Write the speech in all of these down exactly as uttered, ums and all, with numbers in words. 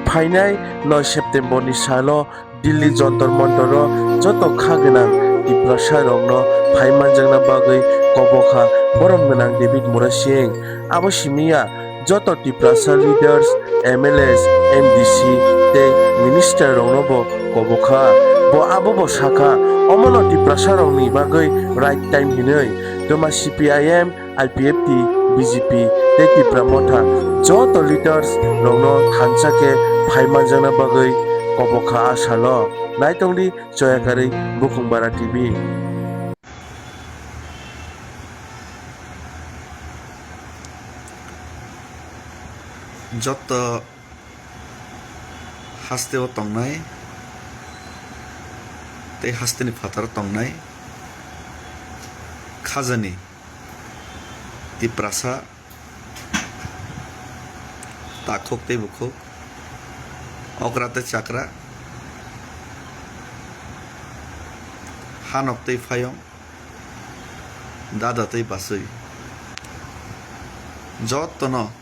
Phainai noi September ni salo Delhi Jantar Mantar o joto kha gwnang Tiprasa rokno phai manjakna bagwi kobokha borom gwnang David Murasing. Abo simi ya, joto Tiprasa leaders, M L As, M D C tei minister rokno bo kobokha. Bo abo bo sakha, omono Tiprasa rokni bagwi right time hinwi. Twma C P I M, I P F T, B J P tei Tipra Motha joto leaders rokno thansa khe phai manjakna bagwi kobokha a salo. Naitongdi Choyakarwi Bukhung Bara T V. Joto hasteo tongnai tei hasteni phataro tongnai khajani Tiprasa takhuk tei bukhuk, okra tei chakra, hanok tei phayong, dada tei bachwi, jotono,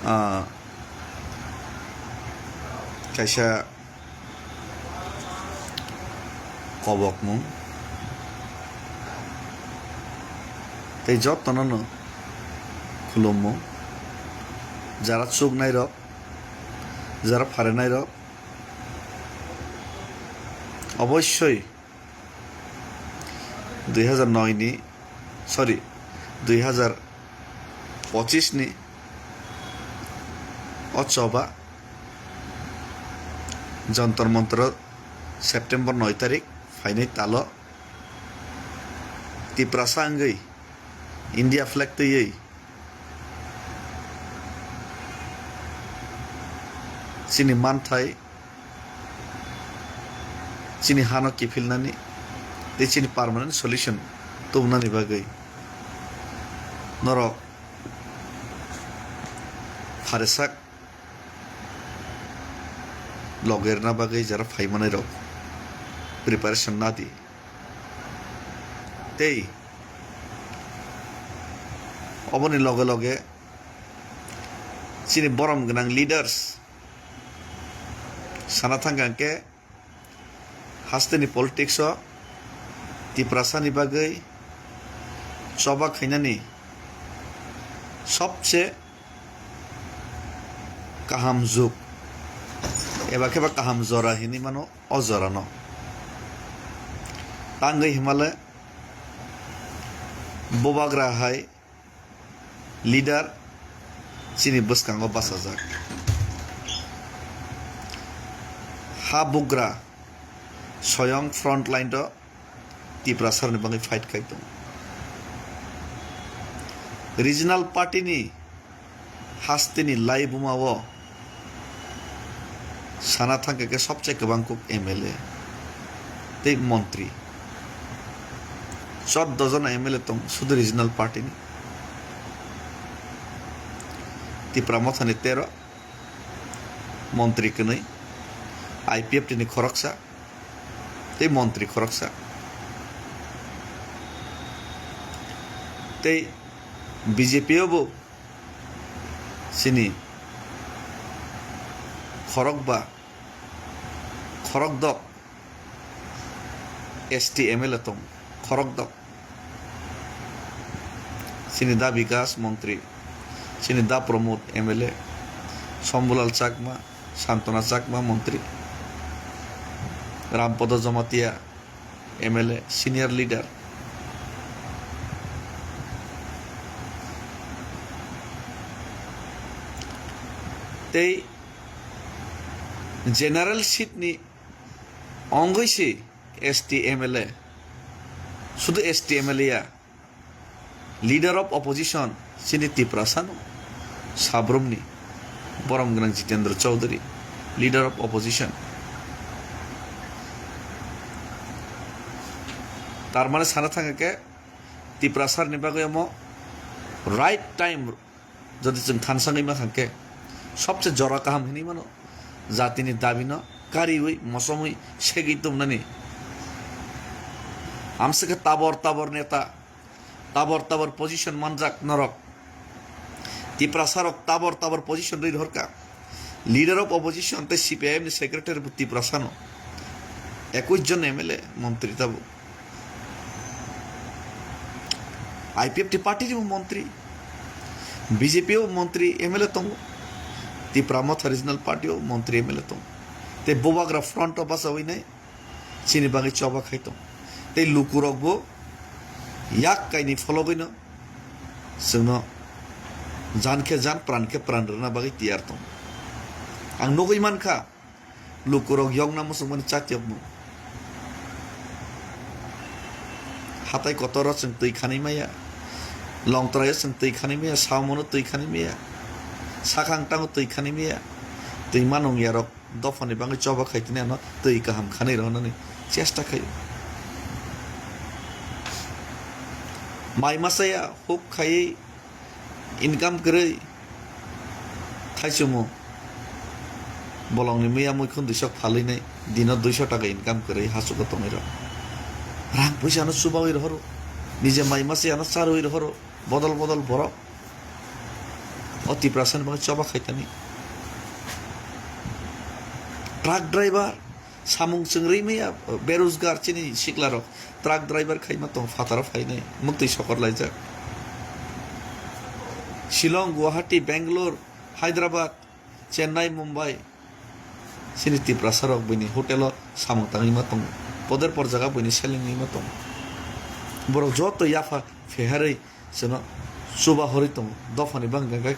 ah, kaisa kobokmung tei jotono no khulumung, jara chuknai rok, jara pharenai rok, obossoi dui hazar noi ni, sorry, dui hazar pochis ni o choba Jantar Mantar o September noi tarik phainai talo Tiprasa wngwi India flag twiwi chini manthai, chini hano kiphilnani tei chini permanent solution tubunani bagwi norok pharesak logerna bagwi jara phaimanai rok preparation nadi. Tei oboni loge loge chini borom gwnang leaders sana thangkha hwnkhe hasteni politics o Tiprasani bagwi choba khainani sobse kaham jug eba khe ba kaham jora hinwi mano o jorano. Tangwi himale bubagra hai leader chini bwskango bachajak. Ha bugra soyong front line o Tiprasarni bagwi fight khai tongo. Regional party ni hasteni laibuma o sana thangkha khe sobse kwbang kuk M L A tei montri. Choddo jona M L A tong sudu regional party ni. Tipra Mothani tero, montri kwnwi, I P F T ni khoroksa tei montri khoroksa. Tei B J P o bo chini khorokba, khorokdok S T M L A tong, khorokdok. Chini da Bikas montri, chini da Pramod M L A, Shambhulal Chakma, Santona Chakma montri, Rampodo Jamatia M L A, senior leader. Tei general seat ni ongwi se S T M L A, sudu S T M L A ya, leader of opposition chini Tiprasa no, Sabrumni borom gwnang Jitendra Chaudhary, leader of opposition. Tar mane sana thangkha khe Tiprasarni bagwi omo right time jodi chwng thansa wngwi mankha khe sobse jora kaham hinwi mano, jatini dabino kariwi mosomwi segwi tongmani. Amswkhe tabor tabor neta, tabor tabor position manjak norok. Tiprasarok tabor tabor position rwi rohorkha. Leader of opposition tei C P I M ni secretary bo Tiprasa no. Ekwis jon M L A montri tabuk. I P F T party ni bo montri, B J P o montri M L A tongo, Tipra Motha Regional Party o montri M L A tongo. Tei Bubagra front o bachawi nai chini bagwi choba khai tong. Tei lukurok bo yak kaini phologwi no chwngno jan khe jan, pran khe pran rwna bagwi tiyar tong. Ang nugwi mankha, lukurok yokna muchungmani chakyokmung. Hatai kotoro chwng twi khanwi maya, Longtraio chwng twi khanwi maya, Saomono twi khanwi maya, Sakhang tango twi khanwi maya, twi manung yarok dophani bagwi choba khai tini ano twi kaham khanwi rwnani chesta khaio. Mai masa ya huk khaiwi income kwrwi thaichumo bolongni miya muikhun duisok phalwi nai dino duiso taka income kwrwi hachugo tongwi rw. Rang puisa ano chubawi rohoro, nije mai masa ano charwi rohoro, bodol bodol borok. O Tiprasa ni bagwi choba khaitani. Truck driver, samung chwng rwi maya, berojgar chini siklarok truck driver khaima tong, phataro phainai, muktwi sokor laijak. Shillong, Guwahati, Bangalore, Hyderabad, Chennai, Mumbai, chini Tiprasa rok buini hotel o samung tangwi ma tongo, poder por jaga buini selengwi ma tongo. Borok joto yapha pheharwi chwngno chuba horwi tongo, dophani bangkha khe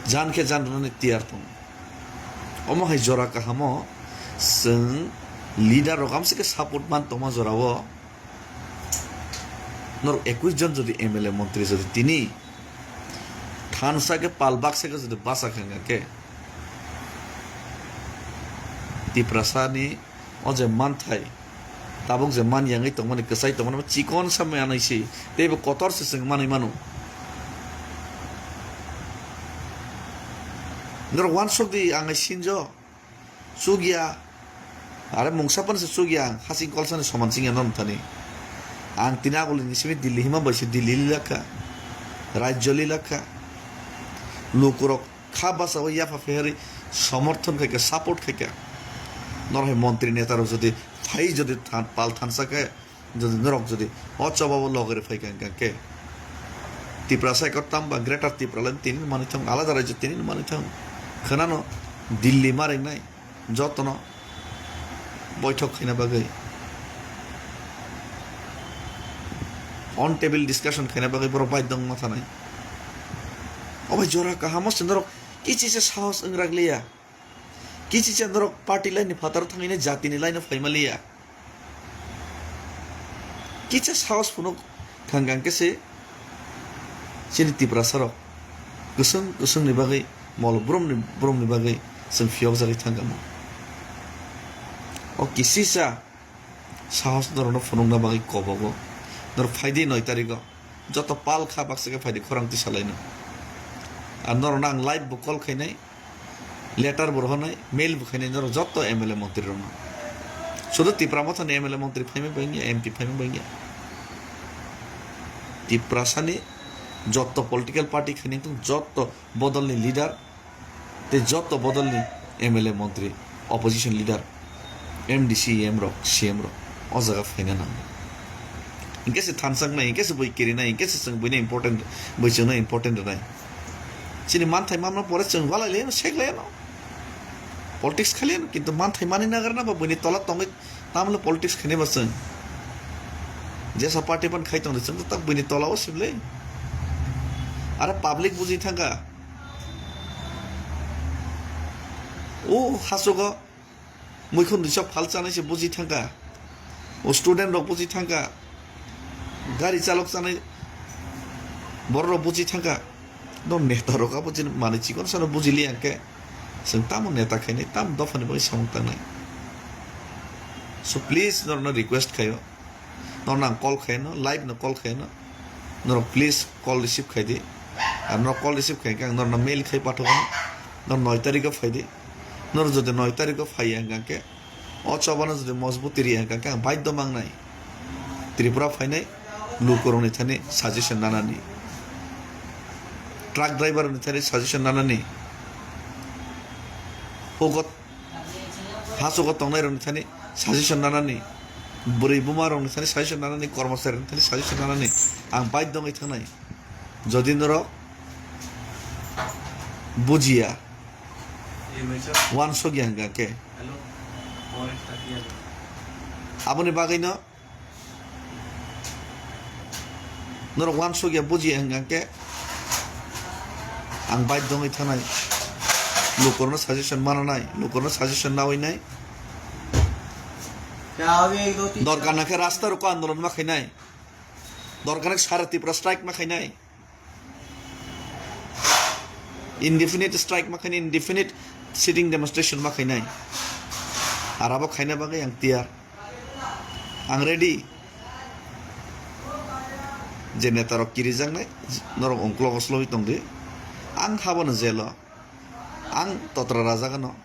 jan khe jan rwnani tiyar tongo. Omo hai jora kahamo chwng leader rok amsike support man tongma jorao norok ekwis jon jodi M L A montri jodi tini thansa khe pal baksa khe jodi basa khe wngkha khe Tiprasani o je manthai, tabuk je man yangwi tongmani, kwchai tongmani, chikon samani si, teibo kotor se chwng manwi mano. Norok uansuk di, ang hai sinjo, chukya, are mungsa phano se chukya, ang hasing kolsani soman chingya norok thani. Ang tini agulini simi Delhi hima bai se Delhi lilakha, rajyo lilakha, lukurok kha bachawi yapha pheharwi somorthon khaikha, support khaikha. Norok hai montri netarok jodi phai jodi than-, pal thansa khe, jodi norok jodi o chobao logere phaikha hwnkha khe Tiprasa ekottam ba Greater Tipraland tini manwi thang, alada rajyo tini manwi thang. Khwnano Delhi ma ringnai jotono boithok khaina bagwi, on table discussion khaina bagwi borok baidhyo wngma thanai. Obo jora kahamo se norok kichisa sahos wngrak liya, kichisa norok party line ni phataro thangwi jatini line o phaima liya. Kisa sahos phunuk thang kang khe se chini Tiprasa rok kwswng kwswng ni bagwi mol brum ni brum ni bagwi chwng phiyok jagwi thang kamo. O kisisa sahos norok no phunukna bagwi kobogo. Norok phaidi noi tarikh o joto pal kha baksa khe phaidi khorang twi salaino. Ar norok no ang live bo call khainai. Letter bo rohornai, mail bo khainai norok joto M L A montri rokno. Sudu Tipra Mothani M L A montri phaima bangya, M P phaima bangya. Tiprasani joto political party khainai tong, joto bodolni leader tei joto bodolni M L A montri, opposition leader, M D C, E M rok, C M rok o jaga phaina nango. Hinkhe se thansak nai, hinkhe se bui kiri nai, hinkhe se chwng buino important, bui chwngno important rwnai. Chini manthai mamno pore chwng walai leno, sek leno. Politics khaliano, kintu manthai mani nagarna ba buini tola tongwi tamle politics khainai ba chwng. Jesa party ban khai tongdi chwng tak buini tola o sible. Are public buji thangkha. O hasogo muikhun risa phal chanai se buji thangkha, o student rok buji thangkha, gari chalok chanai borok rok buji thangkha. No neta rok abo chini manwi chikon sano buji liya hwnkhe chwng tamo neta khainai, tamo dophani bagwi samung tangnai. So please norokno request khaio. Norokno ang call khaino, live no call khaino. Norok please call receive khaidi. Ar norok call receive khaikhe ang norokno mail khai pathogano. Norok noi tarikho phaidi. Norok jodi noi tarikho phaiya hwnkhe, o chobano jodi mojbuti riya hwnkhe ang baidhyo mangnai. Tripura phainai lukurokni thani suggestion nanani. Truck driver rokni thani suggestion nanani. Pugot, hachugo tongnai rokni thani suggestion nanani, bwrwi buma rokni thani suggestion nanani, kormochari rokni thani suggestion nanani ang baidho wngwi thangnai. Jodi norok bujiya, wansokya hwnkha khe, aboni bagwino norok wansokya bujiya hwnkha khe ang baidho wngwi thanai. Lukurokno suggestion mananai, lukurokno suggestion nawi nai. Dorkar na khe rasta roko andolon ma khainai. Dorkar na khe sara Tripura strike ma khainai. Indefinite strike ma khainai, indefinite sitting demonstration ma khainai. Ar abo khaina bagwi ang tiyar. Ang ready. Je netarok kirijaknai, norok ungklogo slogwi tongdi. Ang habono jelo. Ang totra rajagano.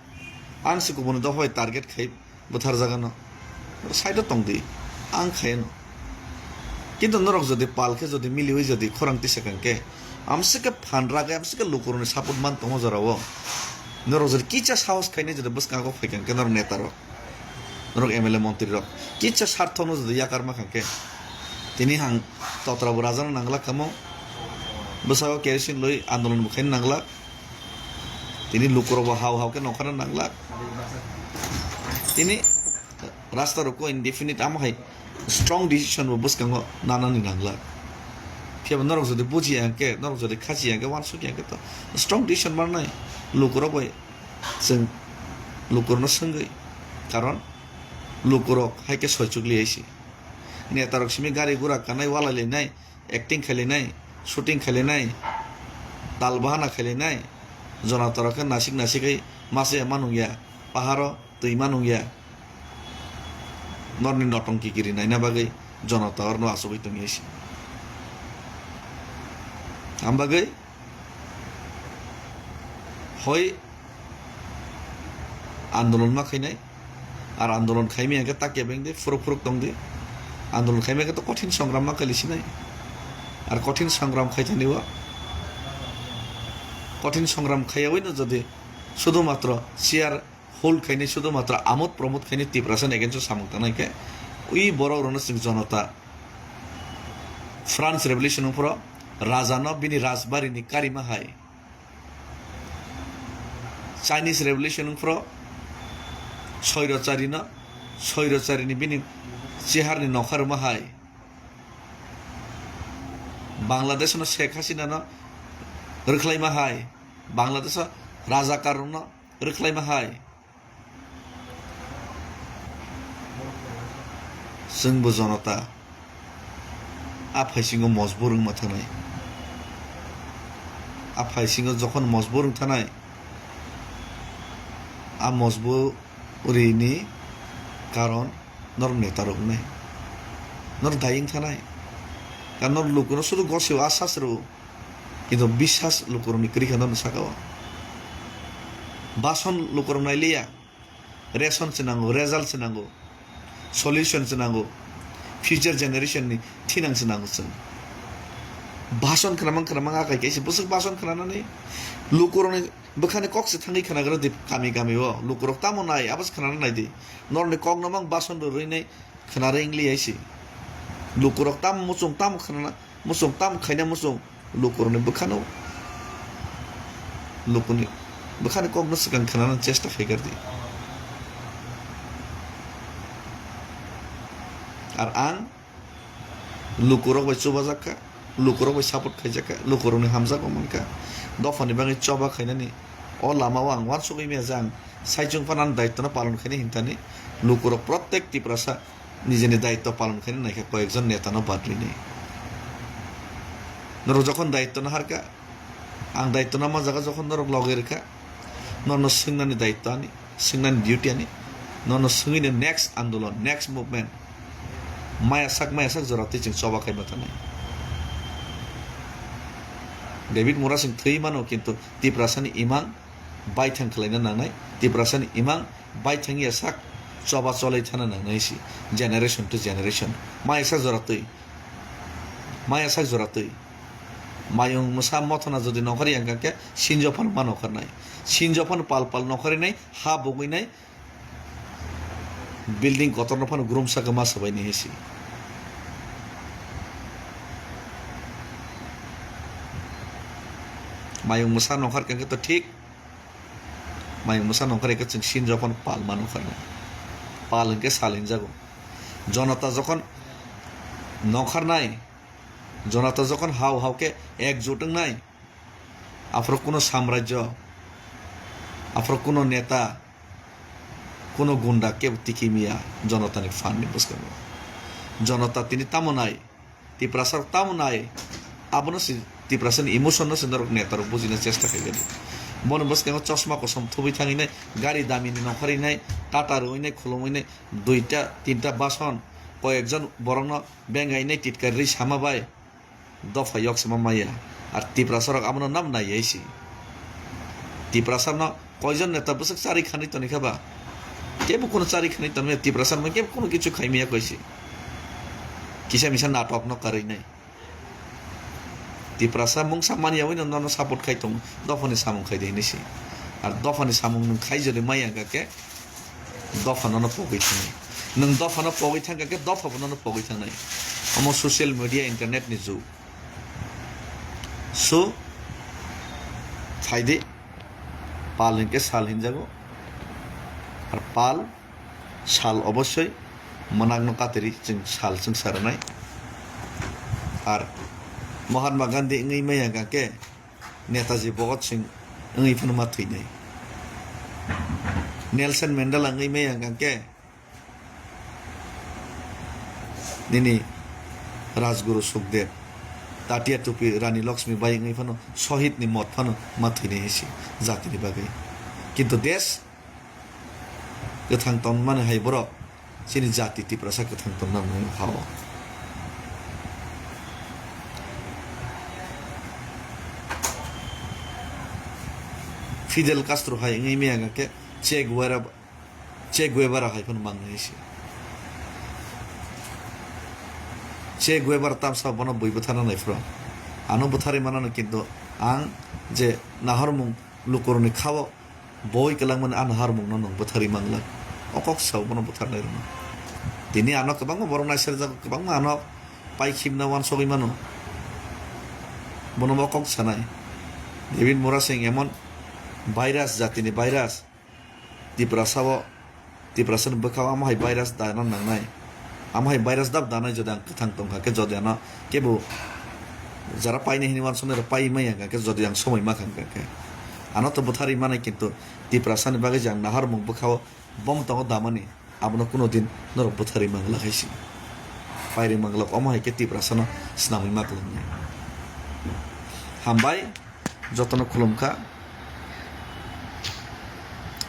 Ang se kubuni dopha bai target khai bwtharjagano. Side o tongdi. Ang khayano. Kintu norok jodi pal khe jodi miliwi jodi khorang tisa khe, amsike phan ragwi, amsike lukurokni support man tongo jorao. Norok jodi kicha sahos khainai jodi bwskango phaikha khe norok netarok. Norok M L A montri rok. Kicha sarthono jodi yakar ma kha khe. Tini hang totra bo rajano nanglak kamo. Bwskango kerosene loi andolon bo khaina nanglak. Tini lukurok bo hao hao khe nongkhorna nanglak. Tini rasta roko indefinite amo hai strong decision bo bwskango nanani nanglak. Phiya bo norok jodi bujiya hwnkhe, norok jodi khachiya hwnkhe, wansukya hwnkhe to strong decision manai lukurok bai chwng lukurokno swngwi. Karon lukurok hai khe soichukli hai se. Netarok simi gari gura kanai walai lainai. Acting khailainai, shooting khailainai, tal bahana khailainai, jonatarok khe nasik nasikwi masa ya ma nungya, paharo twi ma nungya, norni notongki kiri naina bagwi jonata orno achugwi tongya se. Am bagwi hoi andolon ma khainai, ar andolon khaimaya khe takya bengdi, phuruk phuruk tongdi. Andolon khaimaya khe to kothin songram ma khailisinai. Ar kothin songram khaithani o, kothin songram khaiyawi no jodi sudhumatro chair hold khainai, sudhumatro amod pramod khainai Tiprasa ni against o samung tangnai khe, ui borok rokno chwng jonota France revolution wngphuru raja no bini rajbari ni karima hai. Chinese Revolution wngphuru soirocharino, soirocharini bini chiharni nokha rwma hai. Bangladeshno Sheikh Hasinano rwkhlaima hai. Bangladesho rajakarrokno rwkhlaima hai. Chwngbo jonota a phaisingo mojbur wngma thanai. A phaisingo jokhon mojbur wng thanai, a mojburi ni karon norok neta rok wngnai, norok daying thanai. Karon norok lukuno sudu gosio a sasro, kintu biswas lukurokni kwrwi kha norokni saka o. Bason lukurok nailiya. Ration se nango, result se nango, solution se nango, future generation ni thinang se nango chwng. Bason khwnamang khwnamang akai kaisa bwswk bason khwnanani lukurokni bwkhani kok se thangwi khwnagrw di kami kami o lukurok tamo nai abo se khwnana nai di. Norokni kok no mang bason rwrwi nai khwnarwi wngli aisi. Lukurok tamo muchung tamo khwnana. Muchung tam khaina muchung lukurokni bwkhano, lukuni bwkhani kokno swkang khwnana chesta khaikar di. Ar ang lukurok bai chubajak kha, lukurok bai support khaijak kha, lukurokni hamjakma mankha. Dophani bagwi choba khainani o lama o ang uansugwi maya je ang saichung phano ani daitwno palon khainai hinthani lukurok protek Tiprasa nijini daitw palon khaina naikha koyekjon netano badwini. Norok jokhon daitwno harkha, ang daitwno ma jaga jokhon norok loge rwkha, norokno swngnani daitw ani, swngnani duty ani, norokno swngwino next andolon, next movement maya sak maya sak jora twi chwng choba khaima thanai. David Murasing thwi mano, kintu Tiprasani imang baithang khwlaina nangnai, Tiprasani imang baithang ya sak choba cholai thana nangnai si generation to generation. Maya sak jora twi, maya sak jora twi. Mayung mwsa mothona jodi nongkhor ya hwnkha khe sinjo phano ma nongkhornai. Sinjo phano pal pal nongkhornai, ha bugwinai, building kotorno phano grumsa khe ma swbaini hinsi. Mayung mwsa nongkhor khe to thik. Mayung mwsa nongkhor khe chwng sinjo phano pal ma nongkhornai. Pal hwnkhe sal hinjago. Jonota jokhon nongkhornai, jonota jokhon hao hao khe ekjut wngnai, aphuru kuno samrajyo, aphuru kuno neta, kuno gunda kebo tiki miya jonotani phanni bwskango. Jonota tini tamo nai, Tiprasa rok tamo nai, abono se Tiprasani emotion no se norok neta rok bujina chesta khaikha di. Boni bwskango chosma kosom thubui thangwi nai, gari damini nongkhorwi nai, tata rwui nai, khulumui nai, duita tinta bason, koyekjon borokno bengai nai titkari rwi sama bai. Dopha yok sama maya. Ar Tiprasa rok abono nam nai ya si. Tiprasa no koijon neta bwswk chari khanwi toni kha ba? Kebo kuno chari khanwi toni maya, Tiprasa no kebo kuno kichu khai maya koi si. Kisa misa natok no karwi nai. Tiprasa mungsa manya wino nono support khai tong, dophani samung khai de hinwi si. Ar dophani samung nwng khai jodi maya hwnkha khe, dopha nono pogwi thangnai. Nwng dopha no pogwi thangkha khe dopha bo nono pogwi thangnai. Omo social media, internet ni jug. So, phaidi, pal hinkhe sal hinjago. Ar pal, sal obossoi mwnakno katiri chwng sal chwngsa rwnai. Ar Mahatma Gandhi wngwi maya hwnkha khe, Netaji Bhagat Singh wngwi phano ma thwinai. Nelson Mandela wngwi maya hwnkha khe nini Rajguru Sukhdev, Tatia Tupi Rani Lakshmi Bai wngwi phano Sohid ni mot phano ma thwinai hinsi jatini bagwi. Kintu desh kwthang tongmani hai borok chini jati Tiprasa kwthang tongna nang ha o. Fidel Castro hai wngwi maya hwnkha khe Che Guevara, Che Guevara hai phano mangnai se. Che Guevara tamsa bono bui bwtharna nai phuru. Ano bwtharwi manano, kintu ang je nahormung lukurokni khao boi kwlangmani a naharmungno nwng bwtharwi manglak. O kok sao bono bwtharnairokno. Tini ano kwbangma borok naiserjak, kwbangma ano pai khimna uansugwi mano. Bono bo kok sanai. David Murasing emon virus, jatini virus. Tiprasa o, Tiprasa ni bwkha o amo hai virus dana nangnai. Amo hai virus dab danai jodi ang kwthang tongkha khe, jodi ano kebo jara painai hinwi uansuknai rok pai maya hwnkha khe, jodi ang somoi ma kha hwnkha khe. Ano to bwtharwi manai, kintu Tiprasa ni bagwi je ang naharmung bwkha o bom tongo damani, abono kuno din norok bwtharwi mangla hai se. Pairwi mangla, omo hai khe Tiprasa no snamwi ma kwlwng nai. Hambai, jotono khulumkha.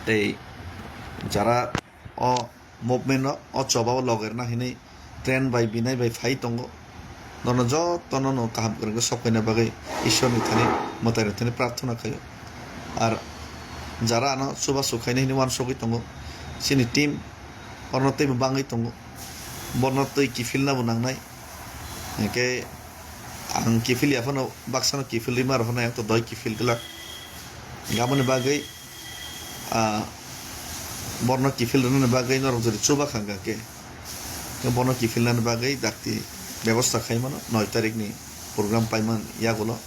Tei jara o movement no o choba o logerna hinwi train bai binai bai phai tongo. Nono jotono no kaham kwrwngkhe sok khaina bagwi Ishwarni thani, mwtairok thani prarthana khaio. Ar jara ano chubachu khaina hinwi uansugwi tongo, chini team orno teibo bangwi tongo, borno twi kiphilna bo nangnai. Hinkhe ang kiphil ya phano, baksano kiphil rima rw phano, ang to doi kiphil glak. Aboni bagwi, ah, borno kiphil rwnani bagwi norok jodi chuba kha hwnkha khe, bono kiphilnani bagwi dakti bebosta khai mano, noi tarikni program paiman yagulo.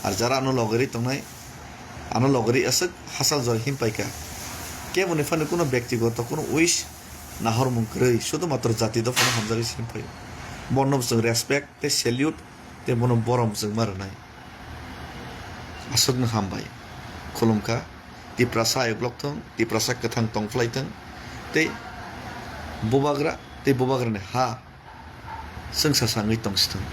Ar jara ano logeri tongnai, ano logeri aswk hachal jora him paikha. Keboni phano kuno bektigoto kuno wish nahormung kwrwi, sudhumatro jati dophano hamjagwi se him phaio. Bono bo chwng respect tei salute tei bono borom chwng ma rwnai. Aswkno hambai. Khulumkha. Tiprasa ayuklok thung, Tiprasa kwthang tong phlai thung. Tei bubagra, tei bubagrani ha chwngsa sangwi tong si thung.